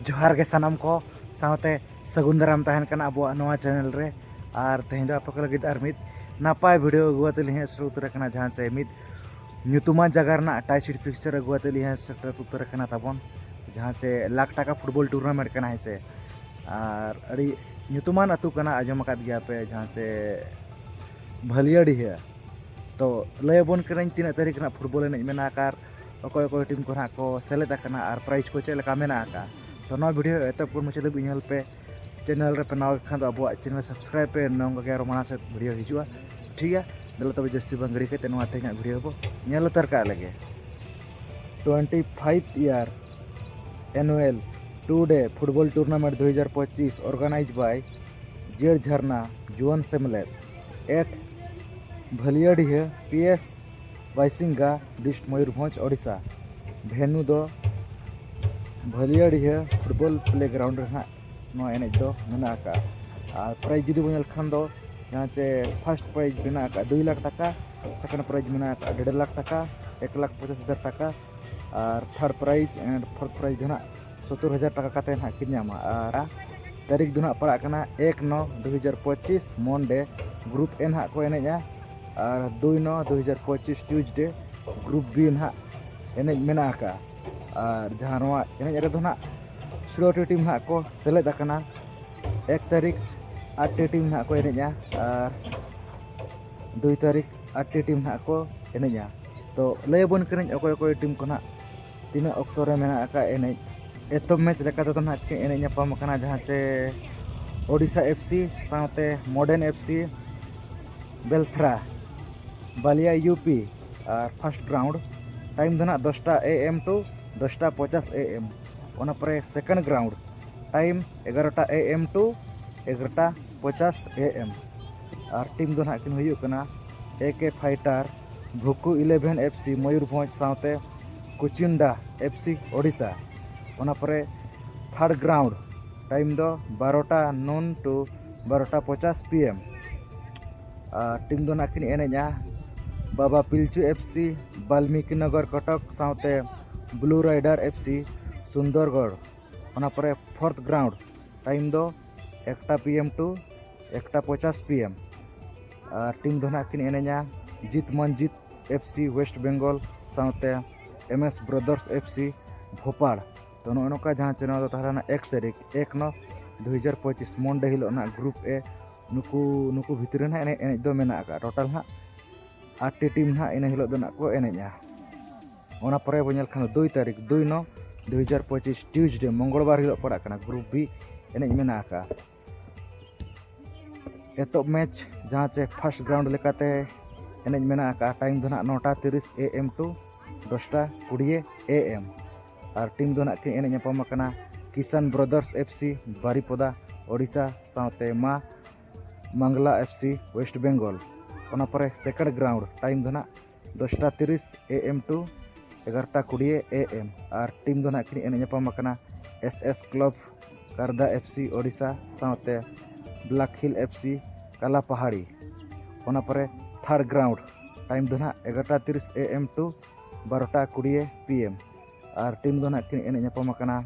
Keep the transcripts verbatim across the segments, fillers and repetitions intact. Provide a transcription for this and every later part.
ᱡᱚᱦᱟᱨ ᱜᱮ ᱥᱟᱱᱟᱢ ᱠᱚ, ᱥᱟᱶᱛᱮ ᱥᱟᱹᱜᱩᱱ ᱫᱟᱨᱟᱢ ᱛᱟᱦᱮᱱ ᱠᱟᱱᱟ ᱟᱵᱚᱣᱟᱜ ᱱᱚᱣᱟ ᱪᱮᱱᱮᱞ ᱨᱮ᱾ ᱟᱨ ᱛᱮᱦᱮᱧ ᱫᱚ ᱟᱯᱮ ᱠᱚ ᱞᱟᱹᱜᱤᱫ ᱟᱨ ᱢᱤᱫ ᱱᱟᱯᱟᱭ ᱵᱷᱤᱰᱤᱭᱳ ᱟᱹᱜᱩ ᱠᱟᱛᱮ ᱞᱤᱧ ᱦᱮᱡ ᱥᱮᱴᱮᱨ ᱩᱛᱟᱹᱨ ᱟᱠᱟᱱᱟ, ᱡᱟᱦᱟᱸ ᱪᱮ ᱢᱤᱫ ᱧᱩᱛᱩᱢᱟᱱ ᱡᱟᱭᱜᱟ ᱨᱮᱱᱟᱜ ᱴᱟᱭ ᱥᱤᱴ ᱯᱷᱤᱠᱥᱪᱟᱨ ᱟᱹᱜᱩ ᱠᱟᱛᱮ ᱞᱤᱧ ᱦᱮᱡ ᱥᱮᱴᱮᱨ ᱩᱛᱟᱹᱨ ᱟᱠᱟᱱᱟ ᱛᱟᱵᱚᱱ, ᱡᱟᱦᱟᱸ ᱪᱮ ᱞᱟᱠᱷ ᱴᱟᱠᱟ ᱯᱷᱩᱴᱵᱚᱞ ᱴᱩᱨᱱᱟᱢᱮᱱᱴ ᱠᱟᱱᱟ, ᱦᱮᱸ ᱥᱮ᱾ ᱟᱨ ᱟᱹᱰᱤ ᱧᱩᱛᱩᱢᱟᱱ ᱟᱹᱛᱩ ᱠᱟᱱᱟ, ᱟᱸᱡᱚᱢ ᱟᱠᱟᱫ ᱜᱮᱭᱟ ᱯᱮ, ᱡᱟᱦᱟᱸ ᱪᱮ ᱵᱷᱟᱹᱞᱤᱭᱟᱹᱰᱤᱦᱟᱹ᱾ ᱛᱚ ᱞᱟᱹᱭ ᱟᱵᱚᱱ ᱠᱟᱹᱱᱟᱹᱧ ᱛᱤᱱᱟᱹᱜ ᱛᱟᱹᱨᱤᱠᱷ ᱨᱮᱱᱟᱜ ᱯᱷᱩᱴᱵᱚᱞ ᱮᱱᱮᱡ ᱢᱮᱱᱟᱜ ᱟᱠᱟᱫ, ᱚᱠᱚᱭ ᱚᱠᱚᱭ ᱴᱤᱢ ᱠᱚ ᱱᱟᱦᱟᱜ ᱠᱚ ᱥᱮᱞᱮᱫ ᱟᱠᱟᱱᱟ ᱟᱨ ᱯᱨᱟᱭᱤᱡᱽ ᱠᱚ ᱪᱮᱫ ᱞᱮᱠᱟ ᱢᱮᱱᱟᱜ ᱟᱠᱟᱫ᱾ ᱛᱚ ᱱᱚᱣᱟ ᱵᱷᱤᱰᱤᱭᱳ ᱮᱛᱚᱦᱚᱵ ᱠᱷᱚᱱ ᱢᱩᱪᱟᱹᱫ ᱫᱷᱟᱹᱵᱤᱡ ᱧᱮᱞ ᱯᱮ᱾ ᱪᱮᱱᱮᱞ ᱨᱮ ᱯᱮ ᱱᱟᱣᱟ ᱠᱷᱟᱱ ᱫᱚ ᱟᱵᱚᱣᱟᱜ ᱪᱮᱱᱮᱞ ᱥᱟᱵᱥᱠᱨᱟᱭᱤᱵ ᱯᱮ, ᱱᱚᱝᱠᱟ ᱜᱮ ᱟᱨᱚ ᱢᱟᱲᱟᱝ ᱥᱮᱫ ᱵᱷᱤᱰᱤᱭᱳ ᱦᱤᱡᱩᱜᱼᱟ, ᱴᱷᱤᱠ ᱜᱮᱭᱟ᱾ ᱫᱮᱞᱟ ᱛᱚᱵᱮ ᱡᱟᱹᱥᱛᱤ ᱵᱟᱝ ᱜᱷᱟᱹᱲᱤ ᱠᱟᱛᱮ ᱱᱚᱣᱟ ᱛᱮᱦᱮᱧᱟᱜ ᱵᱷᱤᱰᱤᱭᱳ ᱵᱚ ᱧᱮᱞ ᱩᱛᱟᱹᱨ ᱠᱟᱜ ᱞᱮᱜᱮ᱾ Twenty five year annual two day football tournament ᱫᱩ ᱦᱟᱡᱟᱨ ᱯᱚᱸᱪᱤᱥ organized by ᱡᱤᱭᱟᱹᱲ ᱡᱷᱟᱨᱱᱟ ᱡᱩᱣᱟᱹᱱ ᱥᱮᱢᱞᱮᱫ at Bhaliadiha, P S Baisinga, dist Mayurbhanj, Odisha. ᱵᱷᱮᱱᱩ ᱫᱚ ᱵᱷᱟᱹᱞᱤᱭᱟᱹᱰᱤᱦᱟᱹ ᱯᱷᱩᱴᱵᱚᱞ ᱯᱞᱮ ᱜᱨᱟᱣᱩᱱᱰ ᱨᱮ ᱱᱟᱦᱟᱜ ᱱᱚᱣᱟ ᱮᱱᱮᱡ ᱫᱚ ᱢᱮᱱᱟᱜ ᱟᱠᱟᱫᱼᱟ᱾ ᱟᱨ ᱯᱨᱟᱭᱤᱡᱽ ᱡᱩᱫᱤ ᱵᱚᱱ ᱧᱮᱞ ᱠᱷᱟᱱ ᱫᱚ, ᱡᱟᱦᱟᱸ ᱪᱮ ᱯᱷᱟᱥᱴ ᱯᱨᱟᱭᱤᱡᱽ ᱢᱮᱱᱟᱜ ᱟᱠᱟᱫ ᱫᱩᱭ ᱞᱟᱠᱷ ᱴᱟᱠᱟ, ᱥᱮᱠᱮᱱᱰ ᱯᱨᱟᱭᱤᱡᱽ ᱢᱮᱱᱟᱜ ᱟᱠᱟᱫ ᱰᱮᱲ ᱞᱟᱠᱷ ᱴᱟᱠᱟ, ᱮᱠ ᱞᱟᱠᱷ ᱯᱚᱪᱟᱥ ᱦᱟᱡᱟᱨ ᱴᱟᱠᱟ, ᱟᱨ third prize and fourth prize ᱫᱚ ᱱᱟᱦᱟᱜ ᱥᱚᱛᱛᱚᱨ ᱦᱟᱡᱟᱨ ᱴᱟᱠᱟ ᱠᱟᱛᱮ ᱱᱟᱦᱟᱜ ᱠᱤᱱ ᱧᱟᱢᱟ᱾ ᱟᱨ ᱛᱟᱹᱨᱤᱠᱷ ᱫᱚ ᱱᱟᱦᱟᱜ ᱯᱟᱲᱟᱜ ᱠᱟᱱᱟ ᱮᱠ ᱱᱚ ᱫᱩ ᱦᱟᱡᱟᱨ ᱯᱚᱸᱪᱤᱥ ᱢᱚᱱᱰᱮ, ᱜᱨᱩᱯ ᱮ ᱱᱟᱦᱟᱜ ᱠᱚ ᱮᱱᱮᱡᱼᱟ᱾ ᱟᱨ ᱫᱩᱭ ᱱᱚ ᱫᱩ ᱦᱟᱡᱟᱨ ᱯᱚᱸᱪᱤᱥ ᱴᱤᱭᱩᱥᱰᱮ, ᱜᱨᱩᱯ ᱵᱤ ᱱᱟᱦᱟᱜ ᱮᱱᱮᱡ ᱢᱮᱱᱟᱜ ᱟᱠᱟᱫᱼᱟ᱾ ᱟᱨ ᱡᱟᱦᱟᱸ ᱱᱚᱣᱟ ᱮᱱᱮᱡ ᱨᱮᱫᱚ ᱱᱟᱦᱟᱜ ᱥᱳᱞᱳ ᱴᱤ ᱴᱤᱢ ᱱᱟᱦᱟᱜ ᱠᱚ ᱥᱮᱞᱮᱫ ᱟᱠᱟᱱᱟ᱾ ᱮᱠ ᱛᱟᱹᱨᱤᱠᱷ ᱟᱴ ᱴᱤ ᱴᱤᱢ ᱱᱟᱦᱟᱜ ᱠᱚ ᱮᱱᱮᱡᱼᱟ ᱟᱨ ᱫᱩᱭ ᱛᱟᱹᱨᱤᱠᱷ ᱟᱴ ᱴᱤ ᱴᱤᱢ ᱱᱟᱦᱟᱜ ᱠᱚ ᱮᱱᱮᱡᱼᱟ᱾ ᱛᱚ ᱞᱟᱹᱭ ᱟᱵᱚᱱ ᱠᱟᱹᱱᱟᱹᱧ ᱚᱠᱚᱭ ᱚᱠᱚᱭ ᱴᱤᱢ ᱠᱚ ᱱᱟᱦᱟᱜ ᱛᱤᱱᱟᱹᱜ ᱚᱠᱛᱚ ᱨᱮ ᱢᱮᱱᱟᱜ ᱟᱠᱟᱫ ᱮᱱᱮᱡ᱾ ᱮᱛᱚᱦᱚᱵ ᱢᱮᱪ ᱞᱮᱠᱟ ᱛᱮᱫᱚ ᱱᱟᱦᱟᱜ ᱠᱤᱱ ᱮᱱᱮᱡ ᱧᱟᱯᱟᱢ ᱟᱠᱟᱱᱟ, ᱡᱟᱦᱟᱸ ᱪᱮ ᱳᱰᱤᱥᱟ ᱮᱯᱷ ᱥᱤ ᱥᱟᱶᱛᱮ modern F C Beltara, Ballia U P. ᱟᱨ ᱯᱷᱟᱥᱴ ᱜᱨᱟᱣᱩᱱᱰ ᱴᱟᱭᱤᱢ ᱫᱚ ᱱᱟᱦᱟᱜ ᱫᱚᱥᱴᱟ ᱮ ᱮᱢ ᱴᱩ ᱫᱚᱥᱴᱟ ᱯᱚᱪᱟᱥ ᱮ ᱮᱢ᱾ ᱚᱱᱟ ᱯᱚᱨᱮ ᱥᱮᱠᱮᱱᱰ ᱜᱨᱟᱣᱩᱱᱰ ᱴᱟᱭᱤᱢ ᱮᱜᱟᱨᱚᱴᱟ ᱮ ᱮᱢ ᱴᱩ ᱮᱜᱟᱨᱚᱴᱟ ᱯᱚᱪᱟᱥ ᱮ ᱮᱢ᱾ ᱟᱨ ᱴᱤᱢ ᱫᱚ ᱱᱟᱦᱟᱜ ᱠᱤᱱ ᱦᱩᱭᱩᱜ ᱠᱟᱱᱟ ᱮ ᱠᱮ ᱯᱷᱟᱭᱴᱟᱨ, ᱵᱷᱩᱠᱩ ᱤᱞᱮᱵᱷᱮᱱ ᱮᱯᱷ ᱥᱤ ᱢᱚᱭᱩᱨᱵᱷᱚᱸᱡᱽ ᱥᱟᱶᱛᱮ ᱠᱩᱪᱤᱱᱰᱟ ᱮᱯᱷ ᱥᱤ ᱳᱰᱤᱥᱟ᱾ ᱚᱱᱟ ᱯᱚᱨᱮ ᱛᱷᱟᱨᱰ ᱜᱨᱟᱣᱩᱱᱰ ᱴᱟᱭᱤᱢ ᱫᱚ ᱵᱟᱨᱚᱴᱟ ᱱᱩᱱ ᱴᱩ ᱵᱟᱨᱚᱴᱟ ᱯᱚᱪᱟᱥ ᱯᱤ ᱮᱢ᱾ ᱟᱨ ᱴᱤᱢ ᱫᱚ ᱱᱟᱦᱟᱜ ᱠᱤᱱ ᱮᱱᱮᱡᱼᱟ ᱵᱟᱵᱟ ᱯᱤᱞᱪᱩ ᱮᱯᱷ ᱥᱤ ᱵᱟᱞᱢᱤᱠᱤ ᱱᱚᱜᱚᱨ ᱠᱚᱴᱚᱠ ᱥᱟᱶᱛᱮ blue rider F C Sundargarh. ᱚᱱᱟ ᱯᱚᱨᱮ ᱯᱷᱳᱨᱛᱷ ᱜᱨᱟᱣᱩᱱᱰ, ᱴᱟᱭᱤᱢ ᱫᱚ ᱮᱠᱴᱟ ᱯᱤ ᱮᱢ ᱴᱩ ᱮᱠᱴᱟ ᱯᱚᱪᱟᱥ ᱯᱤ ᱮᱢ᱾ ᱟᱨ ᱴᱤᱢ ᱫᱚ ᱱᱟᱦᱟᱜ ᱠᱤᱱ ᱮᱱᱮᱡᱟ Jit Manjit F C west Bengal ᱥᱟᱶᱛᱮ M S brothers F C Bhopar. ᱛᱚ, ᱱᱚᱜᱼᱚ ᱱᱚᱝᱠᱟ ᱡᱟᱦᱟᱸ ᱪᱮ ᱱᱚᱣᱟ ᱫᱚ ᱛᱟᱦᱮᱸ ᱞᱮᱱᱟ ᱮᱠ ᱛᱟᱹᱨᱤᱠᱷ, ᱮᱠ ᱱᱚ ᱫᱩ ᱦᱟᱡᱟᱨ ᱯᱚᱸᱪᱤᱥ, ᱢᱚᱱᱰᱮ ᱦᱤᱞᱳᱜ ᱱᱟᱦᱟᱜ ᱜᱨᱩᱯ ᱮ᱾ ᱱᱩᱠᱩ, ᱱᱩᱠᱩ ᱵᱷᱤᱛᱨᱤ ᱨᱮ ᱱᱟᱦᱟᱜ ᱮᱱᱮᱡ, ᱮᱱᱮᱡ ᱫᱚ ᱢᱮᱱᱟᱜ ᱟᱠᱟᱫᱼᱟ᱾ ᱴᱳᱴᱟᱞ ᱱᱟᱦᱟᱜ ᱟᱴ ᱴᱤ ᱴᱤᱢ ᱱᱟᱦᱟᱜ ᱤᱱᱟᱹ ᱦᱤᱞᱳᱜ ᱫᱚ ᱱᱟᱦᱟᱜ ᱠᱚ ᱮᱱᱮᱡᱼᱟ᱾ ᱚᱱᱟ ᱯᱚᱨᱮ ᱵᱚᱱ ᱧᱮᱞ ᱠᱷᱟᱱ ᱫᱩᱭ ᱛᱟᱹᱨᱤᱠᱷ, ᱫᱩᱭ ᱱᱚ ᱫᱩ ᱦᱟᱡᱟᱨ ᱯᱚᱸᱪᱤᱥ, ᱴᱤᱭᱩᱥᱰᱮ, ᱢᱚᱝᱜᱚᱞᱵᱟᱨ ᱦᱤᱞᱳᱜ ᱯᱟᱲᱟᱜ ᱠᱟᱱᱟ, ᱜᱨᱩᱯ ᱵᱤ ᱮᱱᱮᱡ ᱢᱮᱱᱟᱜ ᱟᱠᱟᱫᱼᱟ᱾ ᱮᱛᱚᱦᱚᱵ ᱢᱮᱪ ᱡᱟᱦᱟᱸ ᱪᱮ ᱯᱷᱟᱥᱴ ᱜᱨᱟᱣᱩᱱᱰ ᱞᱮᱠᱟᱛᱮ ᱮᱱᱮᱡ ᱢᱮᱱᱟᱜ ᱟᱠᱟᱫᱼᱟ, ᱴᱟᱭᱤᱢ ᱫᱚ ᱱᱟᱦᱟᱜ ᱱᱚᱴᱟ ᱛᱤᱨᱤᱥ ᱮ ᱮᱢ ᱴᱩ ᱫᱚᱥᱴᱟ ᱠᱩᱲᱤᱭᱮ ᱮ ᱮᱢ᱾ ᱟᱨ ᱴᱤᱢ ᱫᱚ ᱱᱟᱦᱟᱜ ᱠᱤᱱ ᱮᱱᱮᱡ ᱧᱟᱯᱟᱢ ᱟᱠᱟᱱᱟ ᱠᱤᱥᱟᱱ ᱵᱨᱟᱫᱟᱨᱥ ᱮᱯᱷ ᱥᱤ ᱵᱟᱨᱤᱯᱚᱫᱟ, ᱳᱰᱤᱥᱟ ᱥᱟᱶᱛᱮ ᱢᱟ ᱢᱟᱝᱞᱟ ᱮᱯᱷ ᱥᱤ ᱳᱭᱮᱥᱴ ᱵᱮᱝᱜᱚᱞ᱾ ᱚᱱᱟ ᱯᱚᱨᱮ ᱥᱮᱠᱮᱱᱰ ᱜᱨᱟᱣᱩᱱᱰ, ᱴᱟᱭᱤᱢ ᱫᱚ ᱱᱟᱦᱟᱜ ᱫᱚᱥᱴᱟ ᱛᱤᱨᱤᱥ ᱮ ᱮᱢ ᱴᱩ ᱮᱜᱟᱨᱚᱴᱟ ᱠᱩᱲᱤᱭᱮ ᱮ ᱮᱢ᱾ ᱟᱨ ᱴᱤᱢ ᱫᱚ ᱱᱟᱦᱟᱜ ᱠᱤᱱ ᱮᱱᱮᱡ ᱧᱟᱯᱟᱢ ᱟᱠᱟᱱᱟ ᱮᱥ ᱮᱥ ᱠᱞᱟᱵᱽ ᱠᱟᱨᱫᱟ ᱮᱯᱷ ᱥᱤ ᱳᱰᱤᱥᱟ ᱥᱟᱶᱛᱮ ᱵᱞᱟᱠ ᱦᱤᱞ ᱮᱯᱷ ᱥᱤ ᱠᱟᱞᱟ ᱯᱟᱦᱟᱲᱤ᱾ ᱚᱱᱟ ᱯᱚᱨᱮ ᱛᱷᱟᱨᱰ ᱜᱨᱟᱣᱩᱱᱰ, ᱴᱟᱭᱤᱢ ᱫᱚ ᱱᱟᱦᱟᱜ ᱮᱜᱟᱨᱚᱴᱟ ᱛᱤᱨᱤᱥ ᱮ ᱮᱢ ᱴᱩ ᱵᱟᱨᱚᱴᱟ ᱠᱩᱲᱤᱭᱮ ᱯᱤ ᱮᱢ᱾ ᱟᱨ ᱴᱤᱢ ᱫᱚ ᱱᱟᱦᱟᱜ ᱠᱤᱱ ᱮᱱᱮᱡ ᱧᱟᱯᱟᱢ ᱟᱠᱟᱱᱟ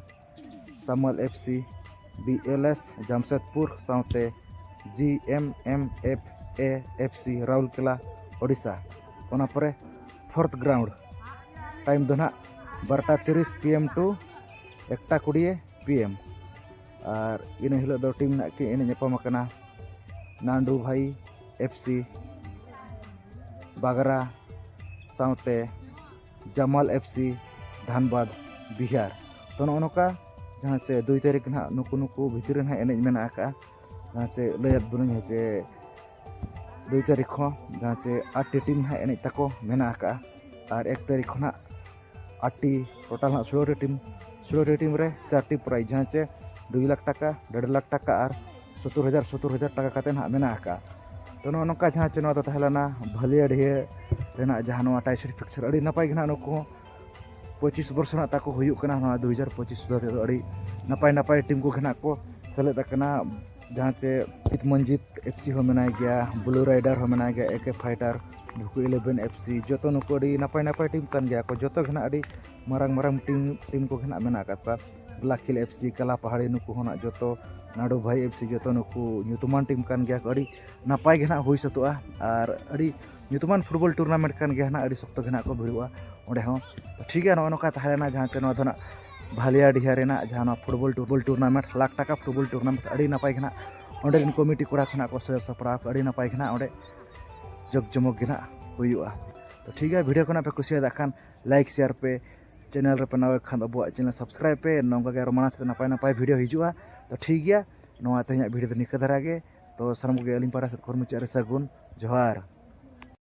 Samal F C, B L S Jamshedpur ᱥᱟᱶᱛᱮ G M M F A F C Rourkela, Odisha. ᱚᱱᱟ ᱯᱚᱨᱮ ᱯᱷᱳᱨᱛᱷ ᱜᱨᱟᱣᱩᱱᱰ, ᱴᱟᱭᱤᱢ ᱫᱚ ᱱᱟᱦᱟᱜ ᱵᱟᱨᱚᱴᱟ ᱛᱤᱨᱤᱥ ᱯᱤ ᱮᱢ ᱴᱩ ᱮᱠᱴᱟ ᱠᱩᱲᱤᱭᱮ ᱯᱤ ᱮᱢ᱾ ᱟᱨ ᱤᱱᱟᱹ ᱦᱤᱞᱳᱜ ᱫᱚ ᱴᱤᱢ ᱱᱟᱦᱟᱜ ᱠᱤᱱ ᱮᱱᱮᱡ ᱧᱟᱯᱟᱢ ᱟᱠᱟᱱᱟ ᱱᱟᱱᱰᱩ ᱵᱷᱟᱭᱤ ᱮᱯᱷ ᱥᱤ ᱵᱟᱜᱽᱨᱟ ᱥᱟᱶᱛᱮ ᱡᱟᱢᱟᱞ ᱮᱯᱷ ᱥᱤ ᱫᱷᱟᱱᱵᱟᱫᱽ, ᱵᱤᱦᱟᱨ᱾ ᱛᱚ, ᱱᱚᱜᱼᱚ ᱱᱚᱝᱠᱟ ᱡᱟᱦᱟᱸ ᱪᱮ ᱫᱩᱭ ᱛᱟᱹᱨᱤᱠᱷ ᱱᱟᱦᱟᱜ ᱱᱩᱠᱩ, ᱱᱩᱠᱩ ᱵᱷᱤᱛᱤᱨ ᱨᱮ ᱱᱟᱦᱟᱜ ᱮᱱᱮᱡ ᱢᱮᱱᱟᱜ ᱟᱠᱟᱫᱼᱟ᱾ ᱡᱟᱦᱟᱸ ᱪᱮ ᱞᱟᱹᱭᱟᱫ ᱵᱚᱱᱟᱹᱧ ᱡᱮ ᱫᱩᱭ ᱛᱟᱹᱨᱤᱠᱷ ᱦᱚᱸ ᱡᱟᱦᱟᱸ ᱪᱮ ᱟᱴ ᱴᱤ ᱴᱤᱢ ᱱᱟᱦᱟᱜ ᱮᱱᱮᱡ ᱛᱟᱠᱚ ᱢᱮᱱᱟᱜ ᱟᱠᱟᱫᱼᱟ᱾ ᱟᱨ ᱮᱠ ᱛᱟᱹᱨᱤᱠᱷ ᱠᱷᱚᱱᱟᱜ ᱟᱴ ᱴᱤ, ᱴᱳᱴᱟᱞ ᱱᱟᱦᱟᱜ ᱥᱳᱞᱳ ᱴᱤ ᱴᱤᱢ, ᱥᱳᱞᱳ ᱴᱤ ᱴᱤᱢ ᱨᱮ ᱪᱟᱨ ᱴᱤ ᱯᱨᱟᱭᱤᱡᱽ, ᱡᱟᱦᱟᱸ ᱪᱮ ᱫᱩᱭ ᱞᱟᱠᱷ ᱴᱟᱠᱟ, ᱰᱮᱲ ᱞᱟᱠᱷ ᱴᱟᱠᱟ ᱟᱨ ᱥᱚᱛᱛᱚᱨ ᱦᱟᱡᱟᱨ, ᱥᱚᱛᱛᱚᱨ ᱦᱟᱡᱟᱨ ᱴᱟᱠᱟ ᱠᱟᱛᱮ ᱱᱟᱦᱟᱜ ᱢᱮᱱᱟᱜ ᱟᱠᱟᱫᱼᱟ᱾ ᱛᱚ, ᱱᱚᱜᱼᱚ ᱱᱚᱝᱠᱟ ᱡᱟᱦᱟᱸ ᱪᱮ ᱱᱚᱣᱟ ᱫᱚ ᱛᱟᱦᱮᱸ ᱞᱮᱱᱟ ᱵᱷᱟᱹᱞᱤᱭᱟᱹᱰᱤᱦᱟᱹ ᱨᱮᱱᱟᱜ ᱡᱟᱦᱟᱸ ᱱᱚᱣᱟ ᱴᱟᱭ ᱥᱤᱴ ᱯᱷᱤᱠᱥᱪᱟᱨ, ᱟᱹᱰᱤ ᱱᱟᱯᱟᱭ ᱜᱮ ᱱᱟᱦᱟᱜ ᱱᱩᱠᱩ ᱦᱚᱸ ᱯᱚᱸᱪᱤᱥ ᱵᱚᱨᱥᱚ ᱱᱟᱦᱟᱜ ᱛᱟᱠᱚ ᱦᱩᱭᱩᱜ ᱠᱟᱱᱟ ᱱᱚᱣᱟ ᱫᱩ ᱦᱟᱡᱟᱨ ᱯᱚᱸᱪᱤᱥ ᱫᱚ᱾ ᱟᱹᱰᱤ ᱱᱟᱯᱟᱭ ᱱᱟᱯᱟᱭ ᱴᱤᱢ ᱠᱚᱜᱮ ᱱᱟᱦᱟᱜ ᱠᱚ ᱥᱮᱞᱮᱫ ᱟᱠᱟᱱᱟ, ᱡᱟᱦᱟᱸ ᱪᱮ ᱡᱤᱛ ᱢᱚᱱᱡᱤᱛ ᱮᱯᱷ ᱥᱤ ᱦᱚᱸ ᱢᱮᱱᱟᱭ ᱜᱮᱭᱟ, ᱵᱞᱩ ᱨᱟᱭᱰᱟᱨ ᱦᱚᱸ ᱢᱮᱱᱟᱭ ᱜᱮᱭᱟ, ᱮ ᱠᱮ ᱯᱷᱟᱭᱴᱟᱨ, ᱵᱷᱩᱠᱩ ᱤᱞᱮᱵᱷᱮᱱ ᱮᱯᱷ ᱥᱤ, ᱡᱚᱛᱚ ᱱᱩᱠᱩ ᱟᱹᱰᱤ ᱱᱟᱯᱟᱭ ᱱᱟᱯᱟᱭ ᱴᱤᱢ ᱠᱟᱱ ᱜᱮᱭᱟ ᱠᱚ᱾ ᱡᱚᱛᱚ ᱜᱮ ᱱᱟᱦᱟᱜ ᱟᱹᱰᱤ ᱢᱟᱨᱟᱝ ᱢᱟᱨᱟᱝ ᱴᱤᱢ, ᱴᱤᱢ ᱠᱚᱜᱮ ᱱᱟᱦᱟᱜ ᱢᱮᱱᱟᱜ ᱟᱠᱟᱫ ᱠᱚᱣᱟ᱾ ᱞᱟᱠᱷᱤᱞ ᱮᱯᱷ ᱥᱤ, ᱠᱟᱞᱟ ᱯᱟᱦᱟᱲᱤ, ᱱᱩᱠᱩ ᱦᱚᱸ ᱱᱟᱜ ᱡᱚᱛᱚ, ᱱᱟᱰᱩ ᱵᱷᱟᱭ ᱮᱯᱷ ᱥᱤ, ᱡᱚᱛᱚ ᱱᱩᱠᱩ ᱧᱩᱛᱩᱢᱟᱱ ᱴᱤᱢ ᱠᱟᱱ ᱜᱮᱭᱟ ᱠᱚ᱾ ᱟᱹᱰᱤ ᱱᱟᱯᱟᱭ ᱜᱮ ᱱᱟᱜ ᱦᱩᱭ ᱥᱟᱹᱛᱚᱜᱼᱟ ᱟᱨ ᱟᱹᱰᱤ ᱧᱩᱛᱩᱢᱟᱱ ᱯᱷᱩᱴᱵᱚᱞ ᱴᱩᱨᱱᱟᱢᱮᱱᱴ ᱠᱟᱱ ᱜᱮᱭᱟ ᱱᱟᱜ, ᱟᱹᱰᱤ ᱥᱚᱠᱛᱚ ᱜᱮ ᱱᱟᱜ ᱠᱚ ᱵᱷᱤᱲᱚᱜᱼᱟ ᱚᱸᱰᱮ ᱦᱚᱸ᱾ ᱛᱚ ᱴᱷᱤᱠ ᱜᱮᱭᱟ, ᱱᱚᱜᱼᱚ ᱱᱚᱝᱠᱟ ᱛᱟᱦᱮᱸ ᱞᱮᱱᱟ ᱡᱟᱦᱟᱸ ᱪᱮ ᱱᱚᱣᱟ ᱫᱚ ᱱᱟᱜ ᱵᱷᱟᱞᱤᱭᱟᱰᱤᱦᱟ ᱨᱮᱱᱟᱜ ᱡᱟᱦᱟᱸ ᱱᱚᱣᱟ football two-, football tournament, lakh ᱴᱟᱠᱟ ᱯᱷᱩᱴᱵᱚᱞ ᱴᱩᱨᱱᱟᱢᱮᱱᱴ, ᱟᱹᱰᱤ ᱱᱟᱯᱟᱭ ᱜᱮ ᱱᱟᱜ ᱚᱸᱰᱮ ᱨᱮᱱ ᱠᱚᱢᱤᱴᱤ ᱠᱚᱲᱟ ᱠᱷᱚᱱᱟᱜ ᱠᱚ ᱥᱟᱹᱛ ᱥᱟᱯᱲᱟᱣ ᱠᱚ, ᱟᱹᱰᱤ ᱱᱟᱯᱟᱭ ᱜᱮ ᱱᱟᱜ ᱚᱸᱰᱮ ᱡᱚᱠ ᱡᱚᱢᱚᱠ ᱜᱮ ᱱᱟᱜ ᱦᱩᱭᱩᱜᱼᱟ᱾ ᱛᱚ ᱴᱷᱤᱠ ᱜᱮᱭᱟ, ᱵᱷᱤᱰᱤᱭᱳ ᱠᱷᱚᱱᱟᱜ ᱯᱮ ᱠᱩᱥᱤᱭᱟᱫᱟ ᱠᱷᱟᱱ ᱞᱟᱭᱤᱠ ᱥᱮᱭᱟᱨ ᱯᱮ, ᱪᱮᱱᱮᱞ ᱨᱮᱯᱮ ᱱᱟᱣᱟ ᱠᱷᱟᱱ ᱟᱵᱚᱣᱟᱜ ᱪᱮᱱᱮᱞ ᱥᱟᱵᱥᱠᱨᱟᱭᱤᱵ ᱯᱮ, ᱱᱚᱝᱠᱟ ᱜᱮ ᱟᱨᱚ ᱢᱟᱲᱟᱝ ᱥᱮᱫ ᱱᱟᱯᱟᱭ ᱱᱟᱯᱟᱭ ᱵᱷᱤᱰᱤᱭᱳ ᱦᱤᱡᱩᱜᱼᱟ᱾ ᱛᱚ ᱴᱷᱤᱠ ᱜᱮᱭᱟ, ᱱᱚᱣᱟ ᱛᱮᱦᱮᱧᱟᱜ ᱵᱷᱤᱰᱤᱭᱳ ᱫᱚ ᱱᱤᱝᱠᱟᱹ ᱫᱷᱟᱨᱟ ᱜᱮ᱾ ᱛᱚ ᱥᱟᱱᱟᱢ ᱠᱚᱜᱮ ᱟᱹᱞᱤᱧ ᱯᱟᱦᱴᱟ ᱥᱮᱫ ᱠᱷᱚᱱ ᱢᱩᱪᱟᱹᱫ ᱨᱮ ᱥᱟᱹᱜᱩᱱ ᱡᱚᱦᱟᱨ᱾